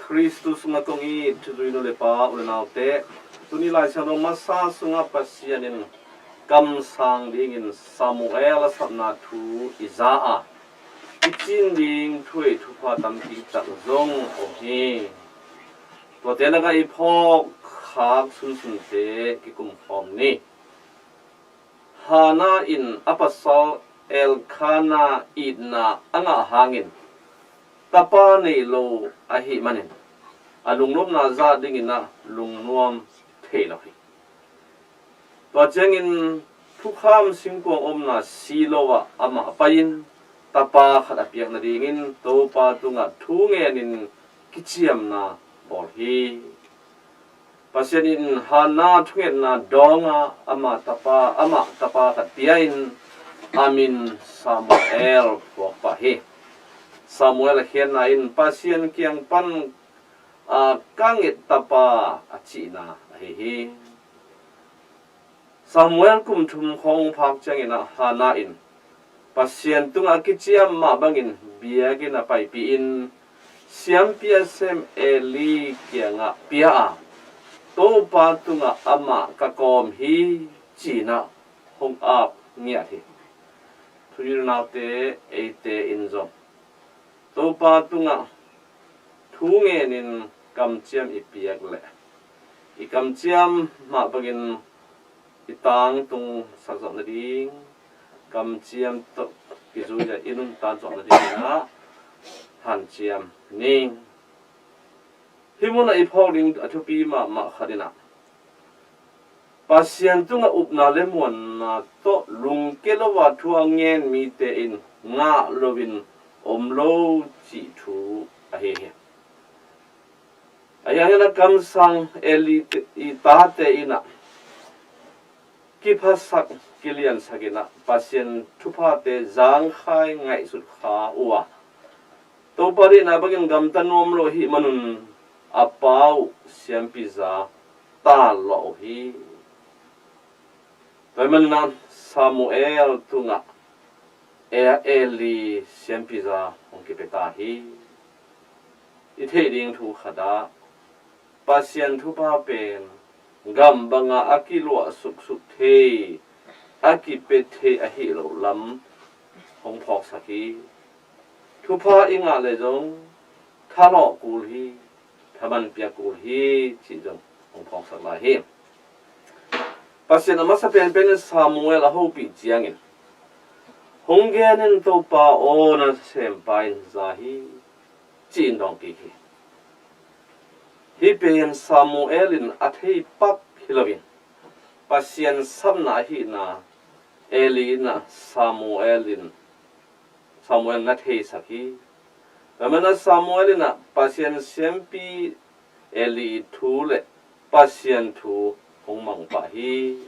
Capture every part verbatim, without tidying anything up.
Khristu sungah kong it thuzui nu le pa, u le naute, tuni Lai Siangtho masa sungah Pasian in kamsang dingin Samuel a sapna thu i za a, i cin ding thu ei thupha tampi tak zong om hi. Tuate lakah i phawk khak sunsunte kikum khawm ni. Hannah in a pasal Elkanah itna a ngah hangin tapa nei lo ahih manin a lungnopna zah dingin ah lungnuam thei lo hi. Tua ciangin thukham singkuang omna Shiloh ah amah pai-in tapa khat a piak nadingin Topa tungah thu ngenin kiciamna bawl hi. Pasian in Hannah thungetna dawngah ama tapa, amah tapa khat pia-in a min Samuel phuak pah hi. Samuel a khiatna in Pasian kiang pan a, ka nget tapa a cihna ahi hi. Samuel kum thum khawng phak ciangin ah Hannah in Pasian tungah a kiciam mah bangin biakinn a paipih in siampi a sem Eli kiangah pia a, Topa tungah amah ka kawm hi, ci-in ah hong ap ngiat hi. Thuzui nu le pa, eite in zong Topa tungah thu ngenin kamciam i piak leh i kamciam mah bangin i tangtung sak zawh nading, kamciam tawh kizui-a i nuntak zawh nadingin ah hanciam ni. Hih munah i phawk ding a thupi mahmah khat in ah Pasian tungah upna le muanna tawh lungkia lo a thu a ngen mite in ngah loin om lo cih thu ahi hi. A hiangin a kamsang Eli te, i tate in ah kiphasak, kiliansak in ah Pasian thuphate zangkhai ngaihsut kha uh a, Topa deihna bangin gamta nuam lo ahih manun a pa uh siampi za tallawh uh hi. Tua ahih manin ah Samuel tungah E-, Eli siampi za hong kipia ta hi. I theih ding thu khat ah Pasian thupha pen gam bangah a kiluah suksuk thei, a kipia thei ahi lo lam hong phawksak hi. Thupha i ngah leh zong thalawh kul hi, thaman pia kul hi, cih zong hong phawksak lai hi. Pasian a masa penpen in Samuel a hopih ciangin hong genin Topa aw, na sempa in za hi, ci-in dawng kik hi. Hih pen Samuel in a thei pak hi loin Pasian sapna ahihna Eli in ah Samuel in, Samuel na theisak hi. Tua ahih manin ah Samuel in ah Pasian siampi Eli thu le Pasian thu hong mang pah hi.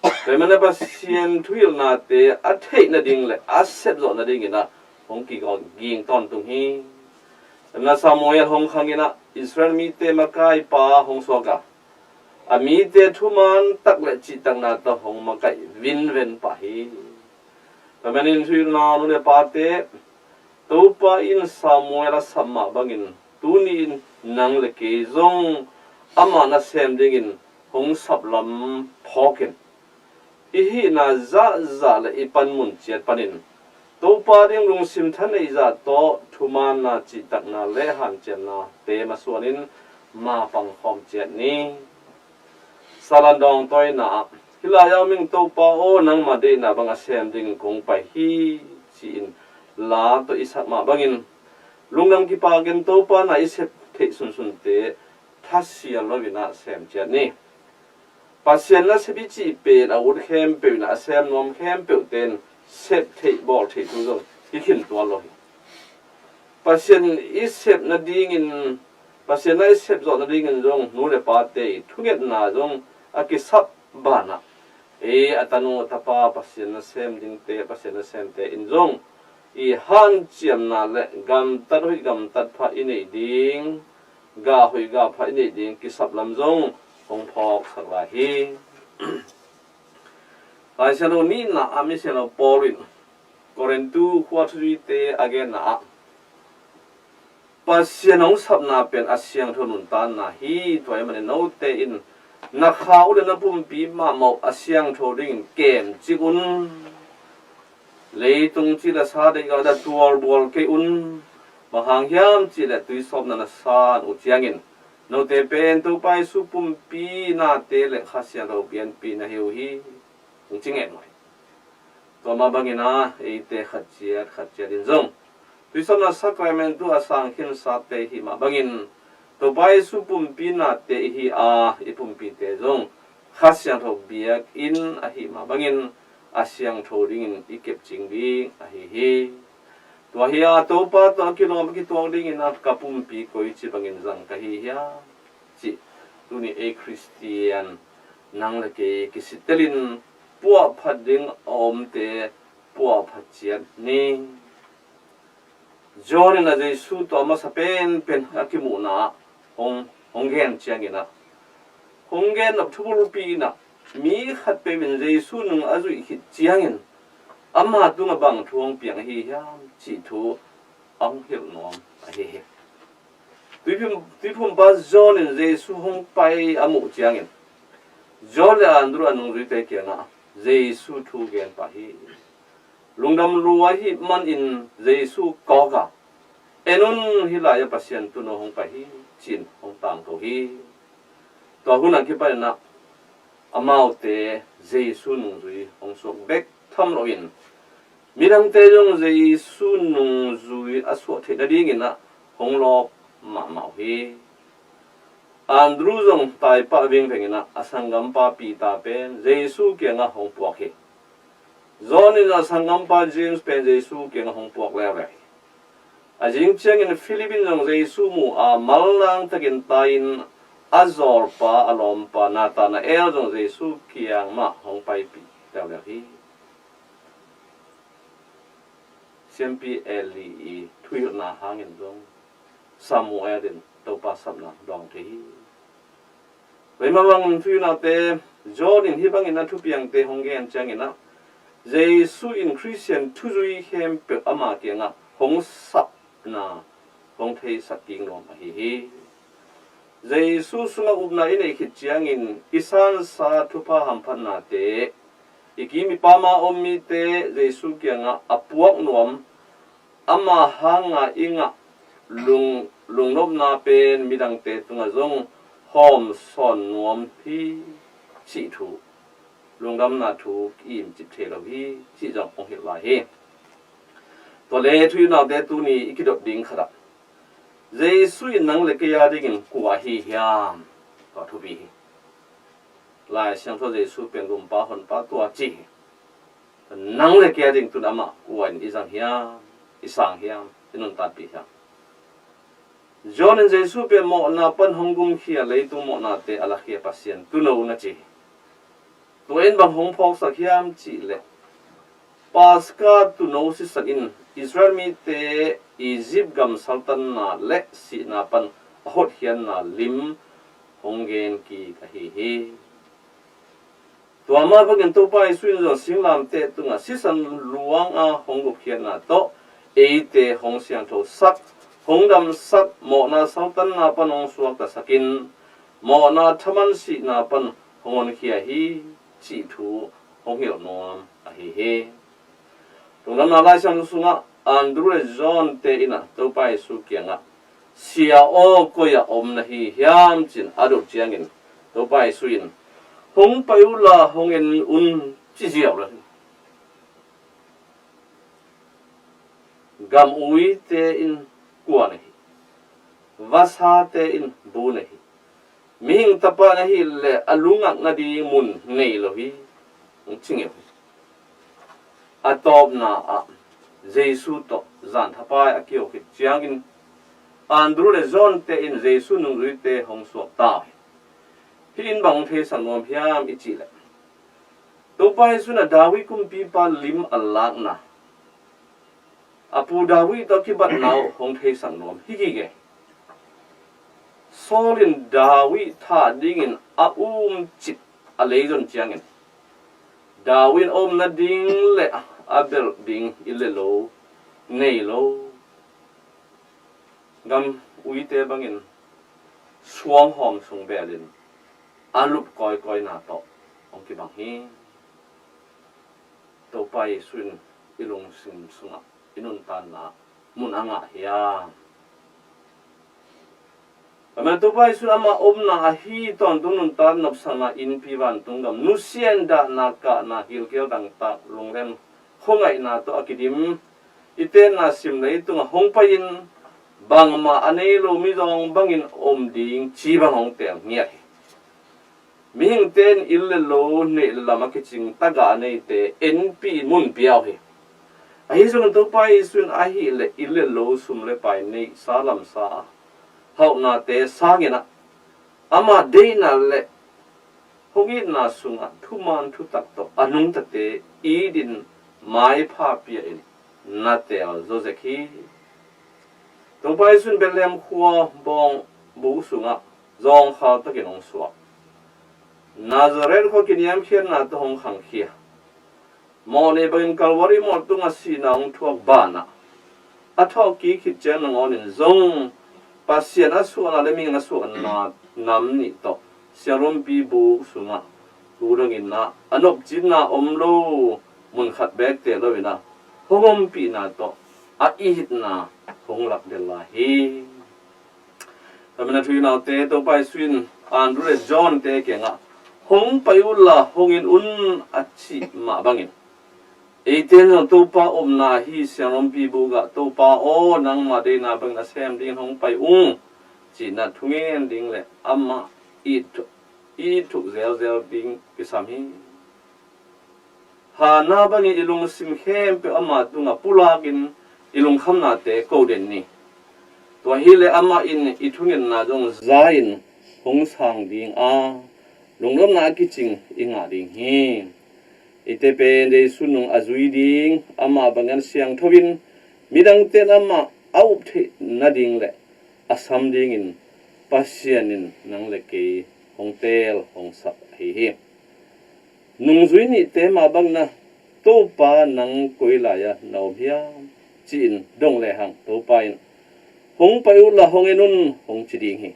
Tua ahih manin ah Pasian thuhilhnate a theih nading le a sep zawh nadingin ah hong kigawm ging tawntung hi. Tua ahih manin ah Samuel hong khangin ah Israel mite makaipa hong suak a, a mite thuman tak le cihtakna tawh hong makaih vinven pah hi. Tua ahih manin thuzui nu le pate, Topa in Samuel a sap mah bangin tuni in nang le kei zong amah nasem dingin hong sap lam phawk in, i hihna zahzah le i panmun ciat panin Topa ding lungsim thaneih zah tawh thumaanna, cihtakna le hanciamnate masuanin mapang khawm ciat ni. Salan dawng tawh in ah, hih lai-ah om ing Topa aw, nangma deihna bang a sem dingin kong pai hi, ci-in la tawh i sak mah bangin lungdam kipakin Topa na i sep theih sunsunte thasial loin ah sem ciat ni. Pasian nasep i cih pen a ut khempeuh in ah a sem nuam khempeuhte in sep theih bawl theih thu zong hi khin tuan lo hi. Pasian i sep nadingin, Pasian na i sep zawh nadingin zong nu le pate i thungetna zong a kisap banah, ei a tanu a tapa Pasian nasem dingte, Pasian nasemte in zong i hanciamna le gamtat hoih gamtat pha i neih ding, gah hoih gah pha i neih ding kisap lam zong hong phawksak lai hi. Lai Siangtho nihna ah Misiangtho Paul in Korintu khua thuzuite a genna ah, Pasian hong sapna pen a siangtho nuntakna hi. Tua ahih manin note in na kha uh le na pumpi mahmah uh a siangtho dingin kemcik un. Leitung ci le sa deih gah na tualbual kei un. Bang hang hiam cih leh tuisawpna na san uh ciangin note pen Topa Jesu pumpi nate le Kha Siangtho pianpih na hi uh hi. Hong ci ngen uh hi. Tua mah bangin ah eite khat ciat khat ciat in zong tuisawpna sacrament tu a sang khinsate i hih mah bangin Topa Jesu pumpi nate i hi a, i pumpite zong Kha Siangtho biakinn a hih mah bangin a siangtho dingin i kepcing ding ahi hi. Tua hi a, Topa tawh a kilawm a kituak dingin ah ka pumpi koici bangin zang ka hi hiam cih tuni ei Khristian nang le kei kisittelin puahphat ding a omte puahphat ciat ni. John in ah Jesu tawh a masa penpen a kimuhna hong, hong gen ciangin ah, hong gen nop thubulpi in ah, mi khatpeuh in Jesu nung a zuih khit ciangin ama tungah bang thu hong piang ahi hiam cih thu a hong hilh nuam ahi hi. Tuiphum, tuiphumpa John in Jesu hong pai a muh ciangin John le Andrew a nungzuite kiangah Jesu thu gen pah hi. Lungdam lua ahih manin Jesu kawk a, "En un, hih lai-ah Pasian tuuno hong pai hi," ci-in hong tangko hi. Tua hun a kipanin ah amaute Jesu nungzui hong suak bek tham loin midangte zong Jesu nungzui a suah theih nadingin ah hong lawp mahmah uh hi. Andrew zong taipah vingvengin ah a sanggampa Peter pen Jesu kiangah hong puak hi. John in a sanggampa James pen Jesu kiangah hong puak leuleu hi. A zing ciangin Philip in zong Jesu mu a, manlang takin tai-in a zawlpa, a lawmpa Nathanael zong Jesu kiang mah hong paipih leuleu hi. Siampi Eli i thuhilhna hangin zong Samuel in Topa sapna dawng thei hi. Tua mah bangin u le naute, John in hih bangin a thupiangte hong gen ciangin ah Jesu in Khristian thuzui khempeuh ama kiangah hong sapna, hong theisak kik nuam ahi hi. Jesu sungah upna i neih khit ciangin i sansa thupha hamphatnate, i kim i pam a om mite Jesu kiangah a puak nuam, ama hanga i ngah lung, lungnopna pen midangte tungah zong hawmsawn nuam hi cih thu, lungdamna thu ki-imcip thei lo hi cih zong hong hilh lai hi. Tua le u le naute, tuni i kidot ding khatah Jesu in nang le kei a dingin kua ahi hiam? Tua thupi hi. Lai Siangtho Jesu pen gumpa honpa tua ci hi. Nang le kei a ding tun amah kua in i zang hiam, i sang hiam, i nuntakpih hiam? John in Jesu pen mawhna pan hong gumkhia, leitung mawhnate a lakhia Pasian tuuno na ci hi. Tua in bang hong phawksak hiam cih leh Paska tuuno sisan in Israel mite Egypt gam saltanna le sihna pan a hotkhiatna lim hong gen kik ahi hi. Tua mah bangin Topa Jesu in zong singlamteh tungah sisan luanga hong gupkhiatna tawh eite hong siangthosak, hong damsak, mawhna saltanna pan hong suaktasak in mawhna thaman sihna pan hong honkhia hi cih thu hong hilh nuam ahi hi. Lungdamna Lai Siangtho sungah Andrew le John te in ah Topa Jesu kiangah, "Sia aw, koi ah om na hi hiam?" ci-in a dot ciangin Topa Jesu in, "Hong pai uhla hong en un," ci ziau lo hi. Gam uite in kua na hi, vasate in bu na hi, mihing tapa na hih leh a lungak nading mun nei lo hi, hong ci ngeu hi. A tawpna ah Jesu tawh zan thapai a kihawh khit ciangin Andrew le John te in Jesu nungzuite hong suak ta uh hi. Hih in bang hong theisak nuam hiam i cih leh Topa Jesu in a David kumpipa lim a lakna, a pu David tawh kibatna uh hong theisak nuam hi gige. Saul in David thah dingin a umcip a leizon ciangin David in a um nading le a belh ding inn le lo nei lo. Gam uite bangin suanghawm sung belin a lup kawikawina tawh hong kibang hi. Topa Jesu in i lungsim sungah i nuntanna mun a ngah hiam? Amen. Topa Jesu in ama omna ahi tawntung nuntak nopsakna innpi vantung gam nusia in dahna kahna gilkial dangtak lunglem khuangaihna tawh a kidim i tenna sim leitungah hong pai-in bangmah a nei lo mizawng bangin om ding ci bang hong teel ngiat hi. Mihingte in inn le lo neih le lam a kicing tagah a neite enpih in mun pia uh hi. Ahi zongin Topa Jesu in ahih leh inn le lo sum le pai neihsa lamsa a hauhnate sangin ah ama deihna le hong itna sungah thuman thutak tawh a nungtate it in maipha pia in na teel zawzek hi. Topa Jesu in Bethlehem khua bawng bu sungah zawngkhal takin hong suak. Nazareth khua kiniamkhiatna tawh hong khangkhia. Mawhnei bangin Kalvari mual tungah sihna hong thuak banah a thawhkik khit ciang nangawnin zong Pasian a suahna le mihing a suahna nam nih tawh siangrumpi bu sungah tu dangin ah a nopcitna om lo mun khat beek teel loin ah hong ompihna tawh a itna hong lak del lai hi. Amen. A thu i naute, Topa Jesu in Andrew le John te kiangah hong pai unla hong en un a cih mah bangin eite in zong Topa omna ahi siangrumpi bu gah Topa aw, nangma deihna bangin a sem dingin hong pai ung, cihna thungen ding le amah it, it thuk zelzel ding kisam hi. Hana bangin i lungsim khempeuh ama tungah pulakin i lungkhamnate ko den ni. Tua hileh amah in i thungetna zong za-in hong sang ding a, lunglawmna a kicing i ngah ding hi. Eite pen Jesu nung a zui ding, amah bangin siangtho in midangte in amah a up theih nading le a sam dingin Pasian in nang le kei hong teel hong sak ahi hi. Nungzui nihte mah bangin ah, Topa nang koi lai-ah na om hiam, ci-in dong lehang Topa in hong pai unla hong en un hong ci ding hi.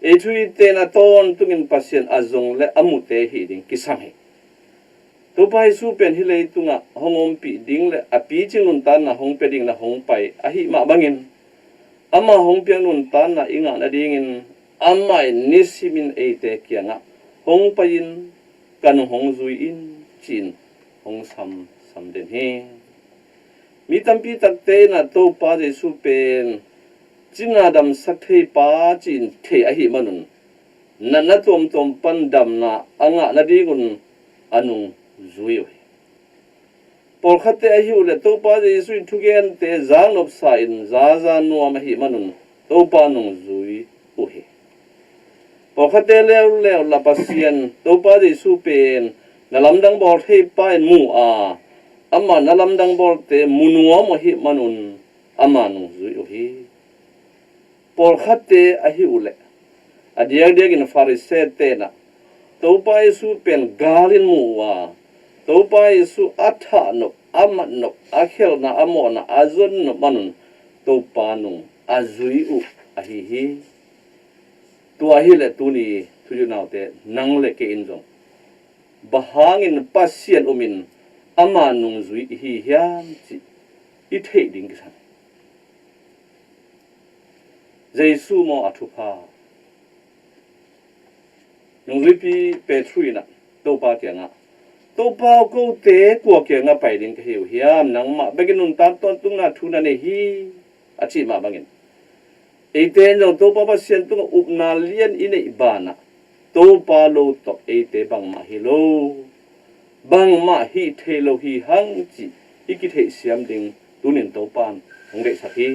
Ei thu ite in a tawntungin Pasian a zong le a mute hih ding kisam hi. Topa Jesu pen hih leitungah hong ompih ding le a picing nuntakna hong pia dingin ah hong pai ahih mah bangin, ama hong piak nuntakna i ngah nadingin amah in nisimin eite kiangah hong pai-in ka nung hong zui in ci-in hong samsam den hi. Mi tampi takte in ah Topa Jesu pen cina damsak thei pa ci-in thei ahih manun, natna tuamtuam pan damna a ngah nadingun a nung zui uh hi. Pawlkhatte ahi uh leh Topa Jesu in thugente zaknopsa in zaza nuam ahih manun Topa nung zui uh hi. Pawlkhatte leuleu la Pasian Topa Jesu pen na lamdang bawl thei pa in mu a, ama na lamdang bawlte mu nuam ahih manun ama nung zui uh hi. Pawlkhatte ahi uh leh a diakdiakin Farisee-te in ah Topa Jesu pen galin mu uh a, Topa Jesu a thahnop, a matnop, a khelhna, a mawhna a zonnop manun Topa nung a zui uh ahi hi. Tua ahih leh tuni thu i naute, nang le kei in zong bang hangin Pasian omin ama nung zui i hi hiam cih i theih ding kisam hi. Jesu maw a thupha? Nungzuipi Petru in ah Topa kiangah, Topa aw, kote kua kiangah pai ding ka hi uh hiam? Nangmah bekin nuntak tawntungna thu na nei hi, a cih mah bangin, eite in zong Topa Pasian tungah upna lian i neih banah Topa lo tawh eite bangmah hi lo, bangmah hih thei lo hi hang cih i kitheihsiam ding tunin Topa in hong deihsak hi.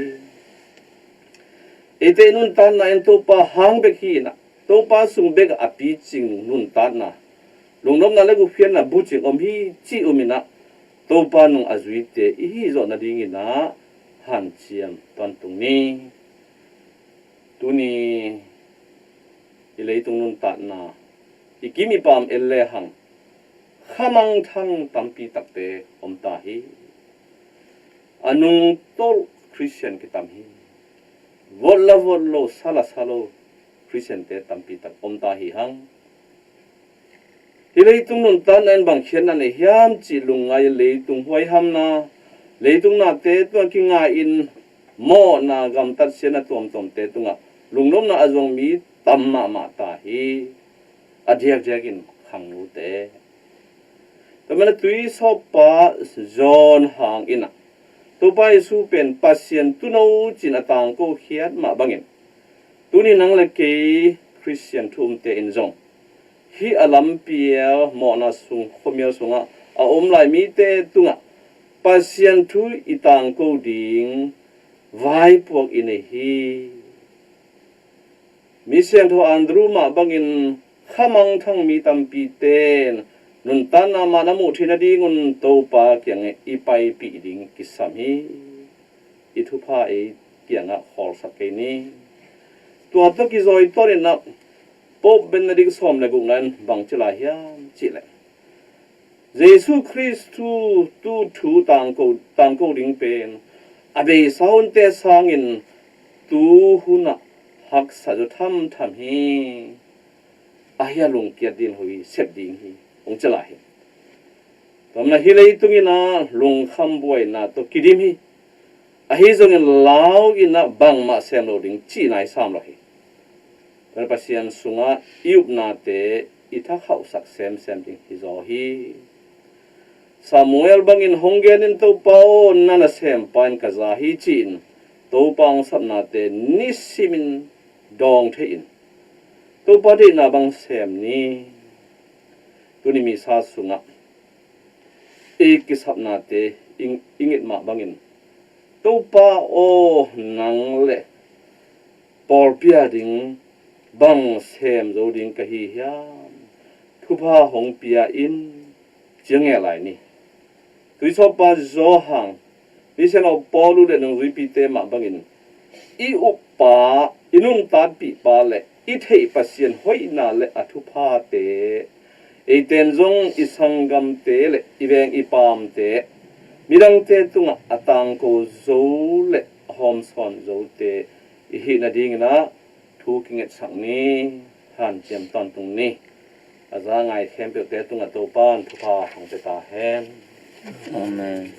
Eite i nuntakna in Topa hang bek hi in ah, Topa sung bek a picing nuntakna, lungnopna le gupkhiatna bucing om hi cih um in ah, Topa nung a zuite i hi zawh nadingin ah hanciam tawntung ni. Tuni i leitung nuntakna i kim i pam en lehang khamangthang tampi takte om ta hi. A nungtolh Khristian kitam hi. vot la vot lo, sa la sa lo Khristiante tampi tak om ta hi hang. Hih leitung nuntakna in bang khiatna nei hiam cih lungngai in leitung huaihamna, leitung nate tungah kingai in mawhna, gamtat siatna tuamtuamte tungah lungnopna a zuang mi tam mahmah ta hi. A diakdiakin khangnute. Tua manin a tuisawppa John hangin ah Topa Jesu pen Pasian tuuno ci-in a tangko khiat mah bangin, tuni nang le kei Khristian thu umte in zong hih a lampial mawhna sung, khuamial sungah a om lai mite tungah Pasian thu i tangko ding vaipuak i nei hi. Mi siangtho Andrew mah bangin khamangthang mi tampite in nuntakna man a muh theih nadingun Topa kiangah i paipih ding kisam hi. I thupha ei kiangah khawlsak kei ni. Tua tawh kizawi tawnin ah Pope Benedict sawm le gukna in bang ci lai hiam cih leh, Jesu Khrist thu, tu thu tangko, tangko ding pen a beisa hunte sangin tu hunah haksa zaw thamtham hi. Ahi a lungkiat ding hi, sep ding hi, hong ci lai hi. Tua manin hih leitung in ah lungkham buaina tawh kidim hi. Ahi zongin lau in ah bangmah sem lo ding cihna i sam lo hi. Tua Pasian sungah i upnate i thakhauhsak semsem ding hi zaw hi. Samuel bangin hong genin, "Topa aw, na nasempa in ka za hi," ci-in Topa hong sapnate nisimin dawng thei-in Topa deihna bang sem ni. Tuni misa sungah i kisapnate i, i nget mah bangin, "Topa aw, nang le pawlpi a ding bang sem zo ding ka hi hiam? Thupha hong pia in," ci-a ngel lai ni. Tuisawppa Johan, misiangtho Paulu le nungzuipite mah bangin i uppa, i nuntakpihpa le i theih Pasian hoihna le a thuphate eite in zong i sanggamte le i veng i paamte, midangte tungah a tangko zo le a hawmsawn zote i hih nadingin ah thu kingetsak ni. Hanciam tawntung ni. A za ngai khempeuhte tungah Topa in thupha hong pia ta hen. Amen.